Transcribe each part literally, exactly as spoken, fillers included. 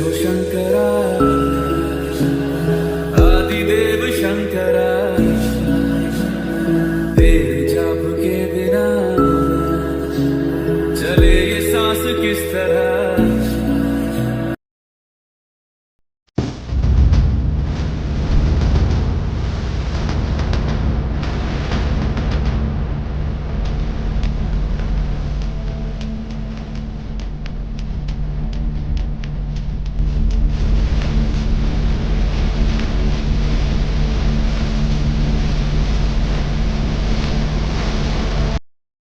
शंकरा, आदिदेव शंकरा, तेरे जाप के बिना चले ये सांस किस तरह।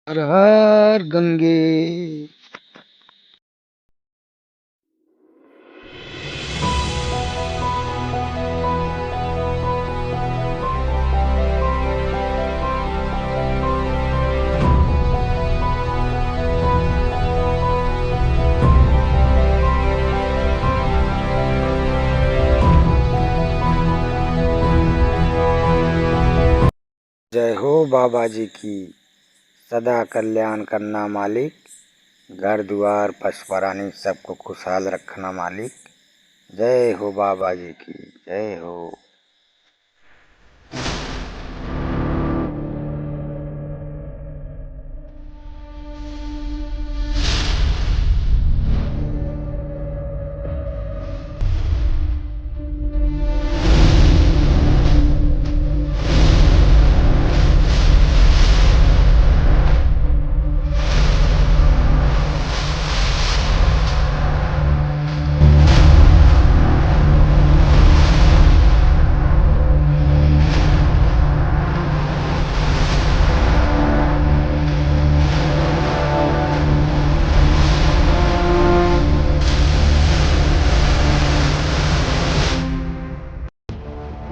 हर हर गंगे। जय हो बाबा जी की, सदा कल्याण करना मालिक, घर दुआर पशु प्राणी सबको खुशहाल रखना मालिक। जय हो बाबा जी की, जय हो।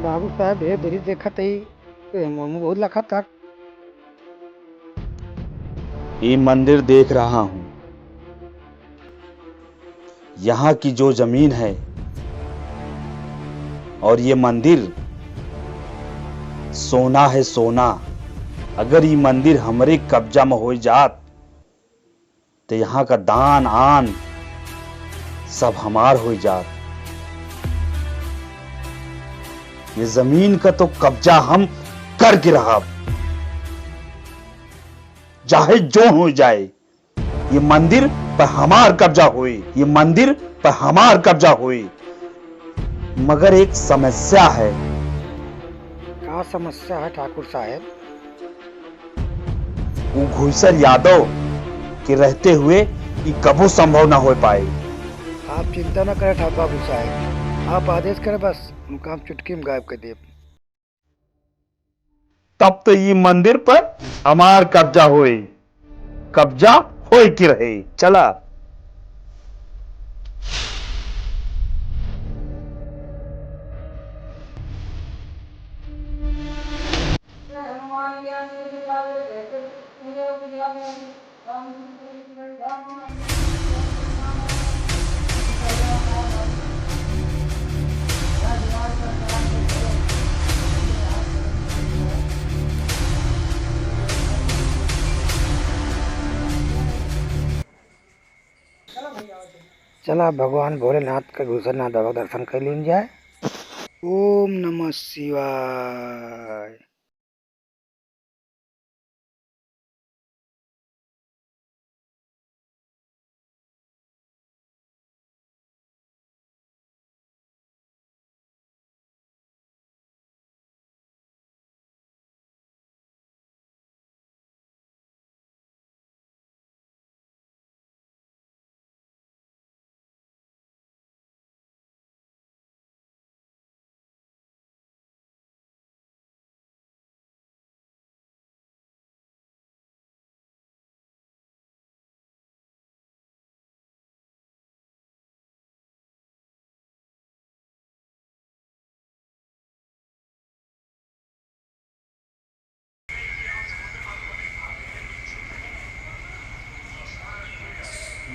बाबू साहब, हे दरी देखत ही, ए, मोमो बहुत लखत था। ये मंदिर देख रहा हूँ, यहाँ की जो जमीन है और ये मंदिर, सोना है, सोना। अगर ये मंदिर हमरे कब्जा में हो जात, तो यहाँ का दान आन सब हमार हो जात। ये जमीन का तो कब्जा हम करके रहब, चाहे जो हो जाए। ये मंदिर पर हमार कब्जा होई, ये मंदिर पर हमार कब्जा होई। मगर एक समस्या है। का समस्या है ठाकुर साहब? वो घुईसर यादव के रहते हुए ई कबो संभव ना हो पाए। आप चिंता ना करें ठाकुर बाबू साहब, आप आदेश करें बस, उनका हम चुटकी में गायब कर देब। तब तो ई मंदिर पर हमार कब्जा होए, कब्जा होए के रहे। चला। चला भगवान भोलेनाथ के घुईसरनाथ बाबा के दर्शन कर लीन जाए। ओम नमः शिवाय।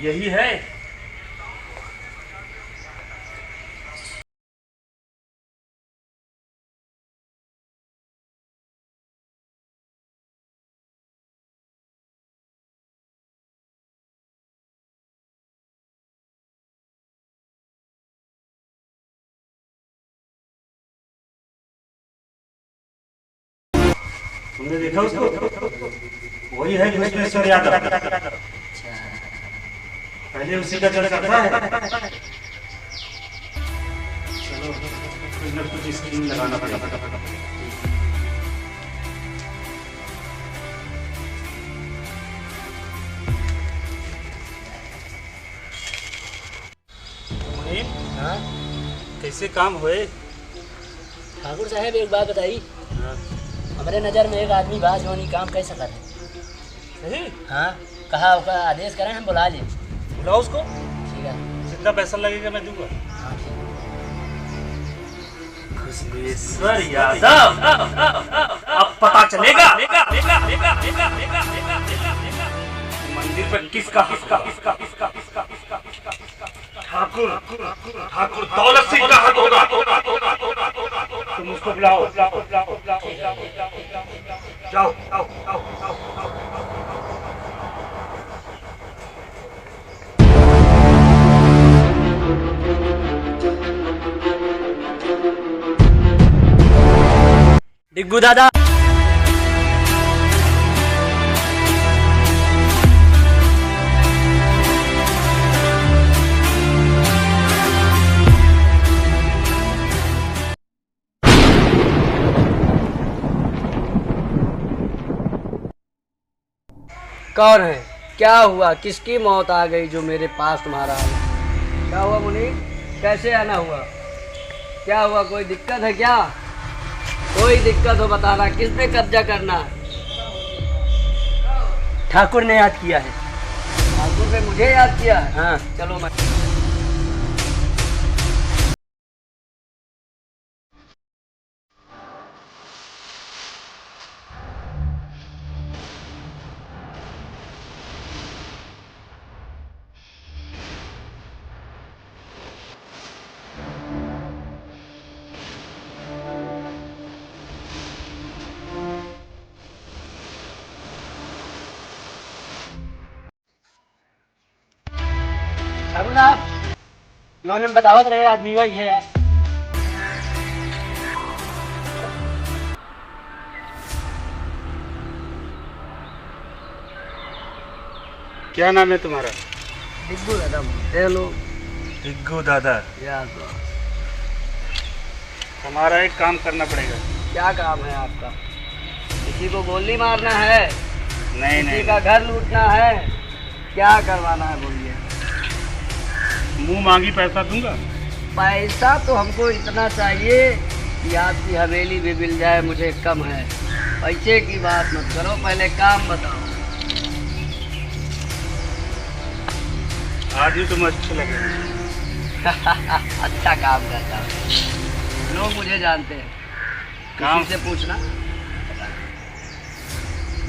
यही है। तुमने देखा उसको? वही है घुसपेश्वर यादव। अच्छा। पहले उसी का चर्चा था। चलो, कुछ ना कुछ स्कीम लगाना पड़ेगा। मुनीम, हाँ? कैसे काम होए? ठाकुर साहब, एक बात बताई। हाँ। हमरे नजर में एक आदमी बा, जौन ई काम कर सकत है। सही? हाँ, कहा ओका आदेश करें, हम बुला ले। बुलाओ उसको। ठीक है। जितना पैसा लगेगा, मैं दूंगा। हाँ, ठीक है। घुसपेश्वर यादव, अब पता चलेगा मंदिर पर किसका हक होगा। ठाकुर, ठाकुर दौलत सिंह का हक होगा। तुम उसको बुलाओ। जाओ, जाओ, जाओ। डिग्गू दादा। कौन है? क्या हुआ? किसकी मौत आ गई जो मेरे पास तुम्हारा आना? क्या हुआ मुनीर? कैसे आना हुआ? क्या हुआ? कोई दिक्कत है क्या? कोई दिक्कत हो बताना, किस पे कब्जा करना है? ठाकुर ने याद किया है। ठाकुर ने मुझे याद किया है? हाँ। चलो मैं अरुण, आप लोगन बतावत रहे, आदमी वही है। क्या नाम है तुम्हारा? डिग्गू दादा बोलते हैं लोग। डिग्गू दादा। या तो। हमारा एक काम करना पड़ेगा। क्या काम है आपका? किसी को गोली मारना है? नहीं, किसी नहीं। का घर लूटना है? क्या करवाना है बोलिए? मुंह मांगी पैसा दूंगा। पैसा तो हमको इतना चाहिए कि आपकी हवेली भी मिल जाए, मुझे कम है। पैसे की बात मत करो, पहले काम बताओ। आज ही तुम अच्छे लगे। अच्छा काम करता हूँ, लोग मुझे जानते हैं। काम किसी से पूछना।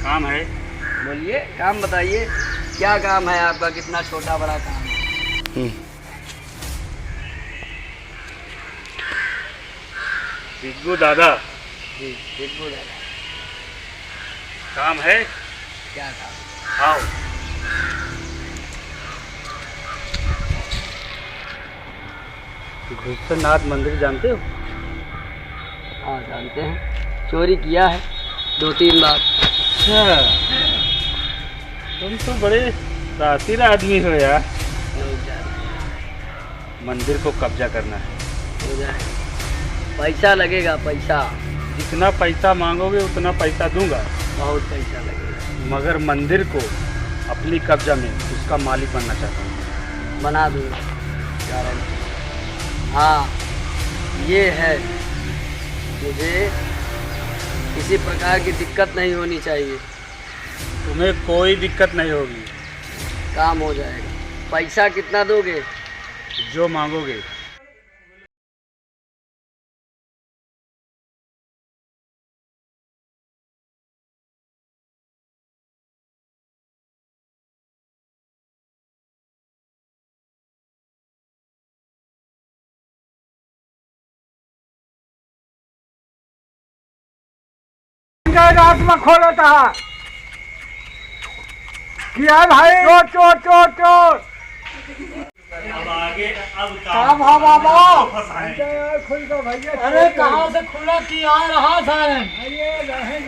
काम है। बोलिए, काम बताइए, क्या काम है आपका, कितना छोटा बड़ा काम है? हम्म। डिग्गू दादा। जी, डिग्गू दादा। काम है? क्या काम? आओ। घुसनाथ मंदिर जानते हो? हाँ, जानते हैं। चोरी किया है दो तीन बार। अच्छा, तुम तो बड़े शातिर आदमी हो यार। लोग जानते हैं। मंदिर को कब्जा करना है। हो जाए। पैसा लगेगा, पैसा। जितना पैसा मांगोगे, उतना पैसा दूंगा। बहुत पैसा लगेगा। मगर मंदिर को अपनी कब्जा में उसका मालिक बनना चाहता हूँ। बना दूंगा, गारंटी। हाँ, ये है, मुझे किसी प्रकार की दिक्कत नहीं होनी चाहिए। तुम्हें कोई दिक्कत नहीं होगी। काम हो जाएगा। पैसा कितना दोगे? जो मांगोगे। रात में खोलता है। क्या भाई? चोर, चोर, चोर, चोर। अब का भा बाबा? फंसाए। अरे, कहाँ से खुला कि आ रहा सारे?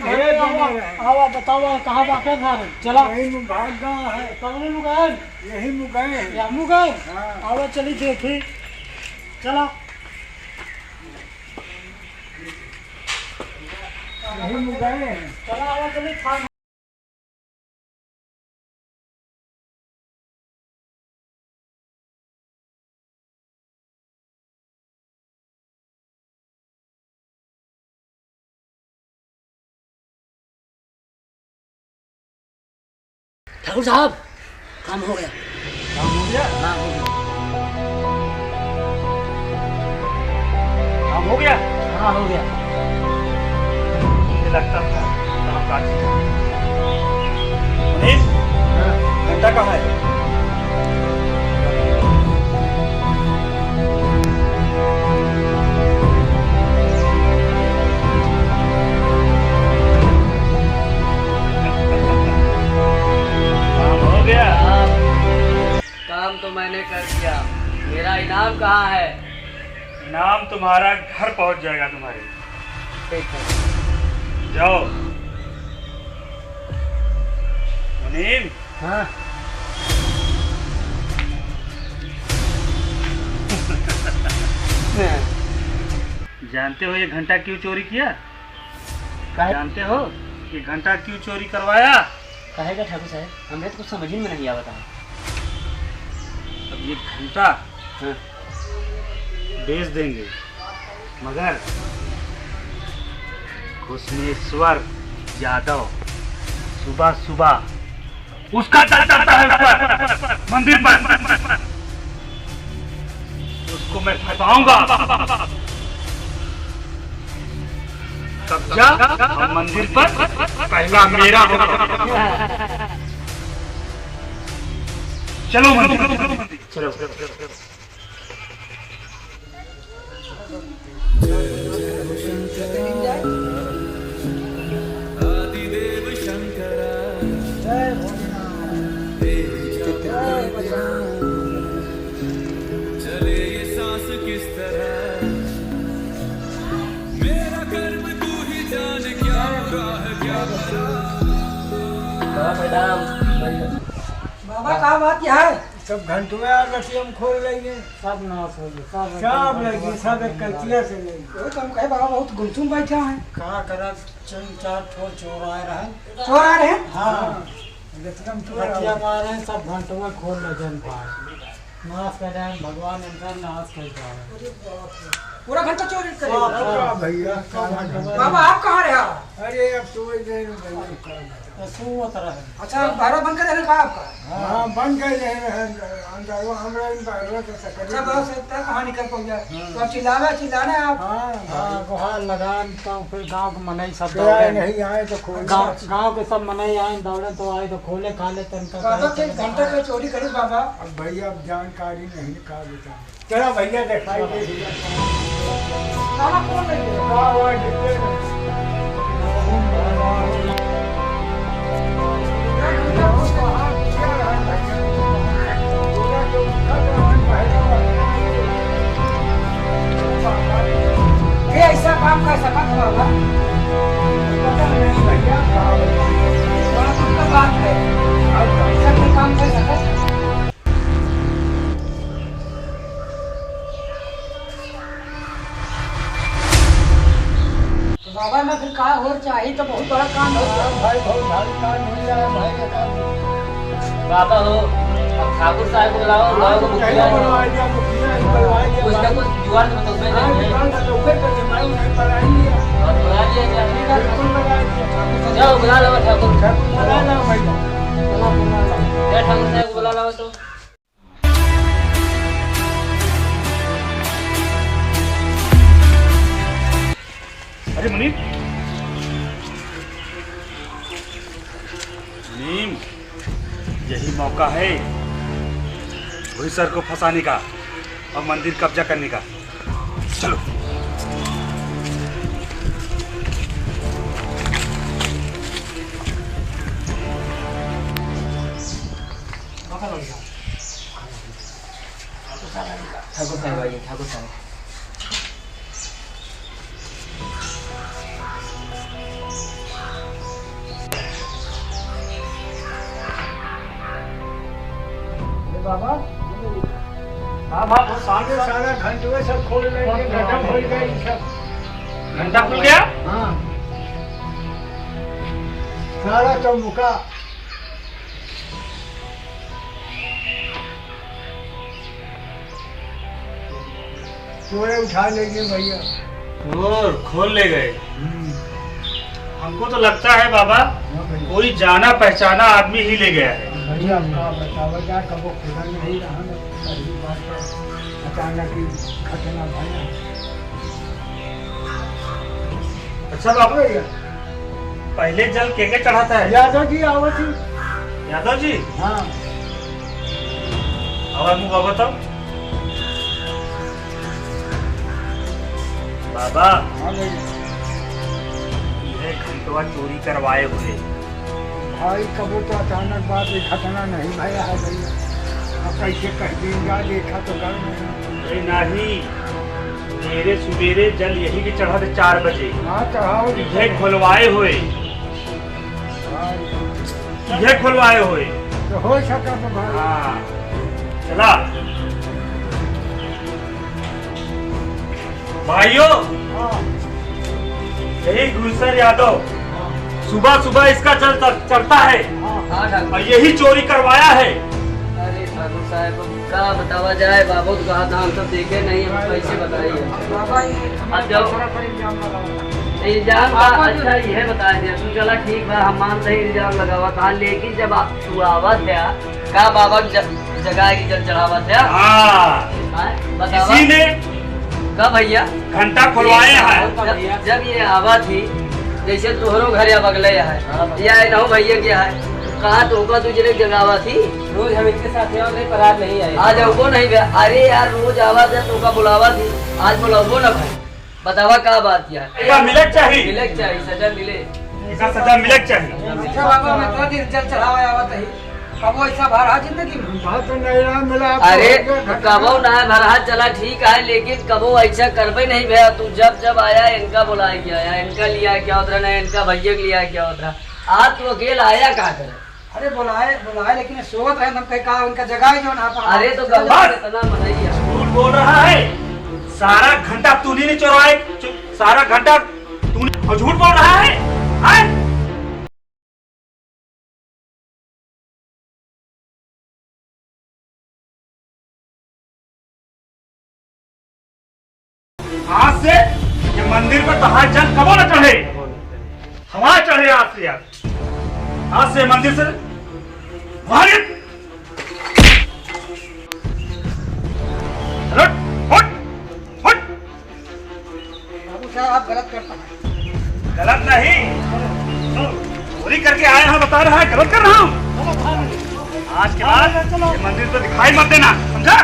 अरे, आवा, आवा, बतावा, कहाँ बाटे सारे? चला। यही में भाग गया है। कौन लोग हैं? यही में गए हैं। या मुँह गए? हाँ। आवा, चली देखी। चला। यही में गए हैं। चला, आवा, चली, थान। ठाकुर साहब, काम हो गया। काम हो गया? हाँ, हो गया। काम हो गया? हाँ, हो गया। मुझे लगता था काम काज है। मुनीर, हाँ। घंटा कहाँ है? काम हो गया। काम तो मैंने कर दिया, मेरा इनाम कहाँ है? इनाम तुम्हारा घर पहुंच जाएगा तुम्हारे। ठीक है। जाओ। मुनीम। हाँ। जानते हो ये घंटा क्यों चोरी किया? काहे? जानते हो ये घंटा क्यों चोरी करवाया? काहे का ठाकुर साहब, हमरे तो कुछ समझ ही में नहीं आवत है। अब ये घंटा हाँ। बेच देंगे, मगर घुसमेश्वर यादव सुबह सुबह उसका दल चढ़ता है ऊपर मंदिर पर, उसको मैं फंसाऊंगा। कब्जा और मंदिर पर पहला मेरा होगा। चलो मंदिर, चलो। बाबा, का बात है? सब घंटुआ और रसियम खोल लेंगे। सब नाश हो गए, सब सब एकदम लेंगे, सब एक कलतिया से लेंगे। वही तो हम कहे, बाबा बहुत गुमसुम बैठा है। का करब, तीन चार ठो चोर आए रहे। चोर आ रहे हैं? हाँ। एकदम चोर आ रहे हैं। मारे हैं, सब घंटुआ खोल ले जन पाए। नाश कर जाए, भगवान इनका नाश कर जाए। पूरा घंटा चोरी करे। सब, सब। भैया, सब घंटुआ। बाबा, आप कहाँ रहे? अरे, अब सोए गए हैं भैया। तो सोवत रहे। अच्छा, बहरवा बंद कर देना का आपका? हाँ, बंद कर देना है, अंदरवा हमरा इन बहरवा से सकरी। अच्छा, बस इतना कहाँ निकल पहुँचा? हाँ। तो अब चिल्लाना, चिल्लाना है आप। हाँ, हाँ, गुहार लगान, तो फिर गाँव के मनई सब चिल्लाए दौड़े। नहीं आए तो खोले। गाँव, गाँव के सब मनई आए, दौड़े तो आए तो खोले, खा ले तनका बाबा, खाए, तीन तनका घंटा खाए। का चोरी करी बाबा। अब भैया, अब जानकारी नहीं का बताऊँ। चला भैया, दिखाई दे भैया। खाना कौन लेके गया? हाँ, वो डिब्बे में। ये ऐसा काम कर सकत हो बाबा? पता नहीं भैया, का होता है। बात है। ऐसा कोई काम कर सकत है? तो बाबा, मैं फिर का होर चाही, तो बहुत बड़ा काम हो गया। हाँ भाई, बहुत भारी काम हो गया है भाई, ये काम। बाबा हो, अब ठाकुर साहब को बुलाओ, हाँ, बुलाओ, तो मुखिया पहले को। बुलवा लिया, मुखिया ही बुलवा लिया कुछ ना भाई। कुछ जुगाड़ तो तुमने हाँ, नहीं है। जुगाड़ तो तुमने कर दिया, मैं उन्हें बुला ही लिया। और बुला लिया क्या? बिल्कुल बुला लिया, ठाकुर साहब। जाओ, बुला लो ठाकुर। ठाकुर बुला लो भाई। बुला, बुला लो। क्या ठाकुर साहब को बुला लो तो। अरे मुनीम, मुनीम, यही मौका है वही सर को फंसाने का और मंदिर कब्जा करने का। चलो। ठाकुर साहब आइए, ठाकुर साहब। अरे बाबा, हाँ, हाँ, हाँ, सामने सारा घंटवे सब खोल लेंगे, खत्म हो गए ये सब। घंटा खुल गया? हाँ। सारा चौमुखा। चोरे उठा ले गए भैया। चोर खोल ले गए। हम्म। हमको तो लगता है बाबा, हाँ भैया। कोई जाना पहचाना आदमी ही ले गया है। भैया, का बतावा जाए, कबो खुला नहीं रहा ना, पहली बात तो अचानक ही घटना भया। अच्छा बाबू, भैया। पहले जल के के चढ़ाता है? यादव जी आवत ही। यादव जी? हाँ। आवा मुँह बाबा तब। बाबा। हाँ भैया। ये घंटवा चोरी करवाए हुए। भाई, कबो तो अचानक बात, ये घटना नहीं भया है भैया। अब कैसे कह देंगे, देखा तो घर में। अरे नहीं, मेरे सुबेरे जल यही के चढ़ा थे चार बजे। हाँ, चढ़ाओ जी। यह खुलवाए हुए। हाँ। यह खुलवाए हुए। तो हो सका तो भाई। हाँ। चला। भाइयों, हाँ। यही गुलसर यादव हाँ। सुबह सुबह इसका जल चढ़-, चढ़ता है। हाँ। हाँ, ठाकुर। और यही चोरी करवाया है। अरे ठाकुर साहब, का बतावा जाए, बाबू तो कहा था, हम सब देखे नहीं, हम कैसे बताइए? बाबा, ये अब जाओ। थोड़ा सा इल्जाम लगाओ। इल्जाम का? बाबा जो अच्छा, यह बता दिया तू, चला ठीक बा, हम मानते हैं इल्जाम लगावा था, लेकिन जब आप, तू आवा था, का बाबा ज-, जगह की जल चढ़ावा था? हाँ। हाँ, बतावा। किसी ने का भैया? घंटा खुलवाए हैं। जब, जब ये आवा थी, जैसे तोहरो घर या बगले है, हाँ, बगले। या इनहु भैया के है, तो कहा तो होगा तू जरे जगावा थी? रोज हम इनके साथ हैं और नहीं, पर आज नहीं आए। आज हमको नहीं गया। अरे यार, रोज आवा थे, तो का बुलावा थी, आज बुलावो ना भाई। बतावा का बात यार? का मिले के चाही। मिले के चाही, सजा मिले। इनका सजा मिले के चाही। अच्छा बाबा, हम इतना दिन जल चढ़ावा आवत ही, कबो ऐसा भरा जिंदगी में? बात तो नहीं रहा, मिला आपको अरे, हो गया, घटना। कबो ना भरा, चला ठीक है, लेकिन कबो ऐसा करबे नहीं भया। तू जब जब आया, इनका बुलाए के आया, इनका लिया क्या होत रहा, ना इनका भैया के लिया क्या होत रहा। आज तू अकेला आया का करे? अरे बुलाए, बुलाए, लेकिन सोवत रहे, हम कहे का उनका जगह ही जो ना पड़ा। अरे तो गलत बस। इतना मनई है। झूठ बोल रहा है, सारा घंटा तूने नहीं चोरवाए, चु-, सारा घंटा तूने, और झूठ बोल रहा है, हैं? आज से ये मंदिर पर तहार जल कबो न चढ़े, हमार चढ़े आज से यार। आज से मंदिर से बाहर निकल। उठ, उठ, उठ। बाबू साहब, आप गलत करता है। गलत नहीं, चोरी करके आया हूँ, बता रहा है, गलत कर रहा हूँ। आज के बाद ये मंदिर तो दिखाई मत देना, समझा?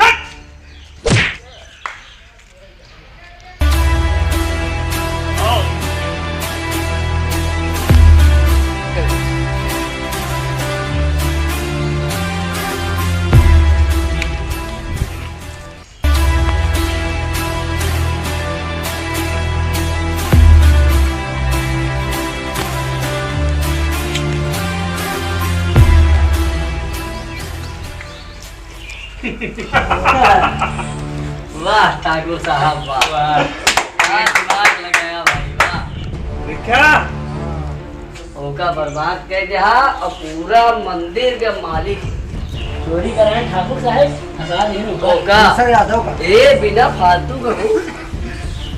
कट। वाह ठाकुर साहब, वाह। वाह। क्या दिमाग लगाया भाई, वाह। देखा? ओका बर्बाद कर दिया और पूरा मंदिर के मालिक। चोरी कराए ठाकुर साहब, फंसा नहीं ओका। ओका। दूसरा यादव का। ए, बिना फालतू का हो।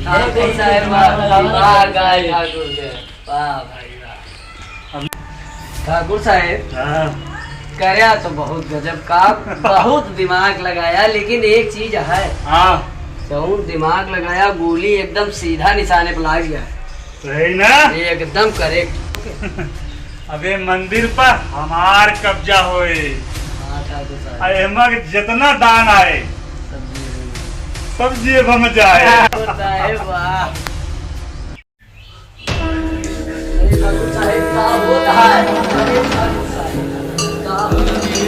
ठाकुर साहब, वाह, दिमाग आए ठाकुर के। वाह भाई वाह। ठाकुर साहब, हाँ। करया तो बहुत गजब का, बहुत दिमाग लगाया, लेकिन एक चीज है। हाँ। जौन दिमाग लगाया, गोली एकदम सीधा निशाने पर लाग गया। सही ना? एकदम correct। अबे मंदिर पर हमार कब्जा होए। हाँ, ठाकुर साहब। आ एमा के जितना दान आए, सब जेब में जाए। ठाकुर साहब, वाह। अरे ठाकुर साहब, का होत है? अरे ठाकुर साहब, का होत है?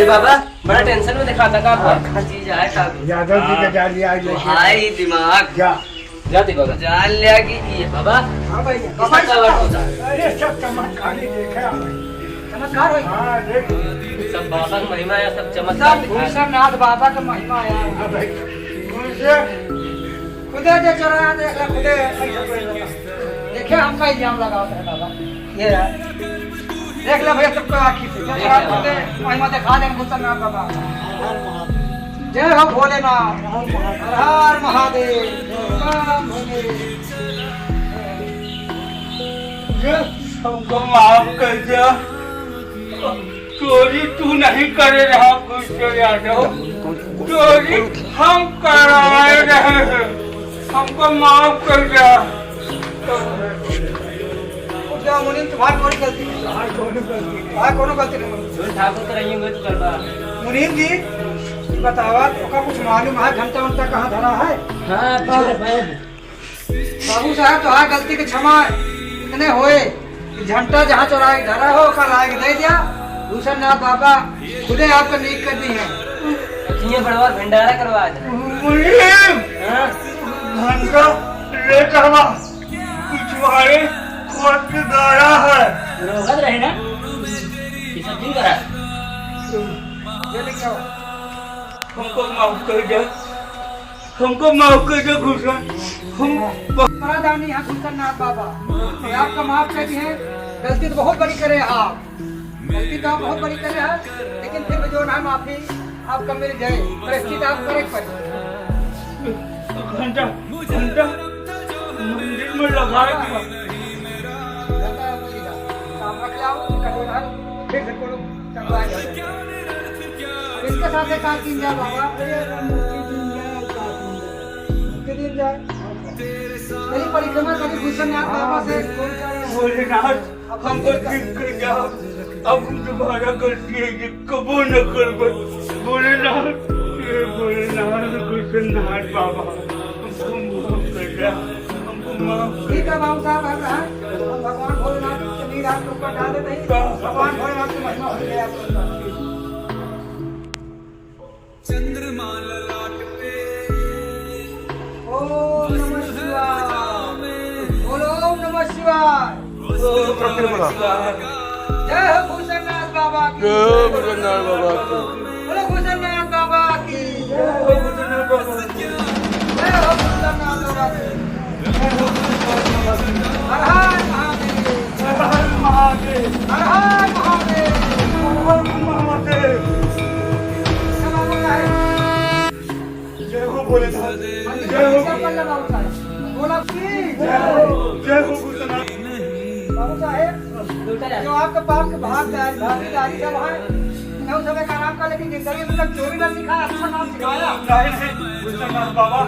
बाबा, बड़ा tension में दिखाता का आपका? हाँ, जी, जाए का? यादव जी का जान लिया, आज लेके। भाई, दिमाग। जा। जाते बाबा। जान लिया कि ये बाबा, हाँ भाई, किसका बाबा। कवर होता है? अरे, सब चमत्कारी देखे आप। चमत्कार होई? हाँ, देख। सब बाबा की महिमा है, सब चमत्कार सब दिखाए। भूषणनाथ बाबा का महिमा है। हाँ भाई। उनसे खुदे जे चोराया, देख ले, खुदे ऐसे कोई लगा। देखिए, हमका इल्जाम लगावत है बाबा। ये है। देख ले भैया, सबको आँखी से। जो चोराया, खुदे महिमा दिखा दे, भूषणनाथ बाबा। जय हो भोलेनाथ। हर हर महादेव। राम भोले। ये हमको माफ कर दिया। चोरी तू नहीं करे रहा, भूषण यादव, चोरी हम कराए रहे हैं, हमको माफ कर दे। उठ जाओ मुनीम, तुम्हारी कोई गलती नहीं। तुम्हारी कोनो गलती नहीं। तुम्हारी कोनो गलती नहीं मुनीम। जो ठाकुर तो रही होंगे तो चल रहा। मुनीम जी, बतावा, तोका कुछ मालूम है घंटा उंटा कहाँ धरा है? हाँ, बाबू साहब, तोहार गलती के क्षमा इतने होए कि झंटा जहाँ चौराहे धरा हो, ओका लायक दे दिया। भूषणनाथ बाबा खुदे आपका नीक कर दी है। ये बड़वा भंडारा करवा दे। मुनीम! हाँ? घंटा लेकर आवा। पिछवाड़े खोद के गाड़ा है। रोगत रहे ना? ये सब क्यों करा? ये लेके आओ। हमको माफ कर दे। हमको माफ कर दे भूषण। हम बड़ा दानी है भूषणनाथ बाबा, ये आपका माफ कर दिए। गलती तो बहुत बड़ी करे हैं आप, गलती तो आप बहुत बड़ी करे हैं, लेकिन फिर भी जो ना माफी आपका मिल जाए, प्रायश्चित आप करे के पड़े। घंटा, घंटा मंदिर में लगा दिया। घंटा आप रख जाओ, उनका जो है, फिर से करो। अब इनके साथ एक काम कीन जाए बाबा। इनके दिन जाए। मेरी परिक्रमा करी भूषणनाथ बाबा से। भोलेनाथ, हमको ठीक कर जाओ। अब हम दोबारा गलती है ये कबो न करबे। भोलेनाथ, ये भोलेनाथ, भूषणनाथ बाबा। हमको माफ कर दे, हमको माफ कर दे। ठीक है बाबू साहब, हम हैं। हम भगवान भोलेनाथ के नीर आपके ऊपर डाल देते हैं। भगवान भोलेनाथ की महिमा हो जाए आपके ऊपर। चंद्रमा ललाट पे। ओम नमः शिवाय। बोलो ओम नमः शिवाय। जय हो भूषणनाथ बाबा की। जय हो भूषणनाथ बाबा की। बोलो भूषणनाथ बाबा की। जय हो भूषणनाथ बाबा की। जय हो भूषणनाथ बाबा की। हर हर महादेव। हर हर महादेव। हर हर महादेव। हर हर महादेव। जय हो भोलेनाथ। जय हो। बोला की जय हो। जय हो भूतनाथ। बाबू साहेब, जो आपके पास के भाग, भागीदारी सब है, इन्हों सब एक आराम का, लेकिन जिंदगी में कभी चोरी ना सिखाया, अच्छा नाम सिखाया। नहीं, नहीं, भूतनाथ बाबा,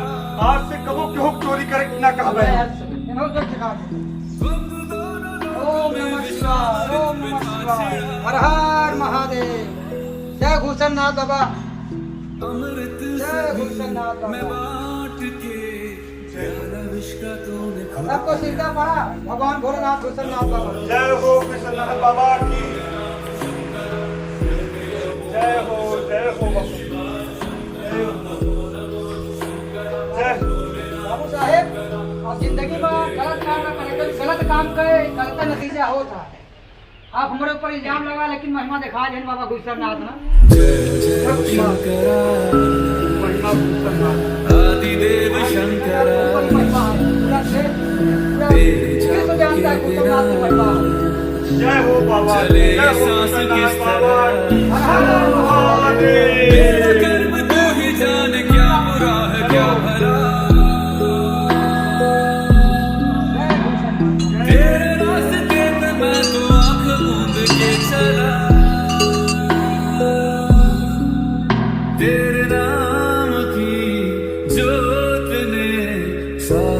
आज से कबो केहू चोरी करे ना कहबे। इन्हों सब सिखा दे। ओम नमः शिवाय, ओम नमः शिवाय। हर हर महादेव। जय भूषणनाथ बाबा। जय भूषणनाथ बाबा। सबको सिरदा पड़ा, भगवान भोलेनाथ, भूषणनाथ बाबा। जय हो भूषणनाथ बाबा की। जय हो, जय हो बाबा। जय हो। जय। बाबू साहेब, अब जिंदगी में गलत काम ना करे, कोई गलत काम करे, गलत नतीजा होत है। आप हमरे ऊपर इल्जाम लगा, लेकिन महिमा दिखा देन बाबा भूषणनाथ ना। महिमा भूषणनाथ। आदिदेव शंकरा। महिमा है, पूरा क्षेत्र, पूरा विश्व जानता है भूषणनाथ की महिमा। जय हो बाबा, जय हो भूषणनाथ बाबा।